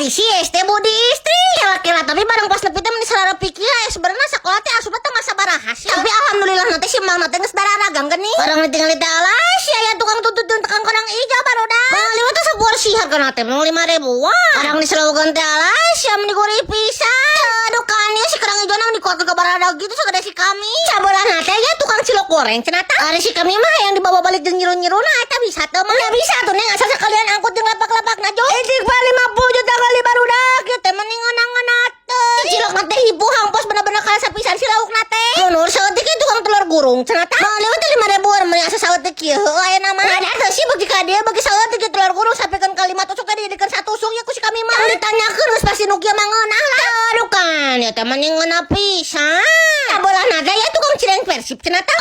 Tradisi SD Budi Istri. Kela-kela, tapi bareng pas nepi teh meni sarara pikir ya sebenarnya sekolah teh asupna teh sabaraha sih. Tapi alhamdulillah nanti si mang teh geus dararagang geuning. Barang ditinggali teh, alah si aya tukang tutut jeung tukang kerang ijo, barudak. Mang liwat teh seporsi hargana teh mah 5 ribuan. Barang diselawakan teh, alah sia, meni gurih pisan. Aduh kan ya, si kerang ijo nang dikuatkeun ka barada gitu sagede si kami. Sabelah teh ya tukang cilok goreng cenah tah. Ari si kami mah yang dibawa balik jeung nyiru-nyiruna, eta bisa teu mah? Ya bisa tuh, Neng, asal sekalian angkut jeung lapak-lapakna jo. Istighfar 50 juta kali, barudak, ieu teh mending ngeunah teh. Cilok na teh hibu hampos, bener-bener karasa pisan si laukna teh. Munur saeutik tukang telur gurung cenah tah. Mang liwat teh 5 ribuan, meni asa saeutik kieu heueuh aya nama. Ada teh sih bagi ka dieu bagi saeutik telur gurung sampikeun ka lima tusuk teh dijadikeun satusuk ya ku si kami mah. Ditanyakeun geus pasti nu kieu mah ngeunah lah. Aduh kan ya teh mending ngeunah pisan. Sabelah teh ya tukang cireng Persib cenah tah.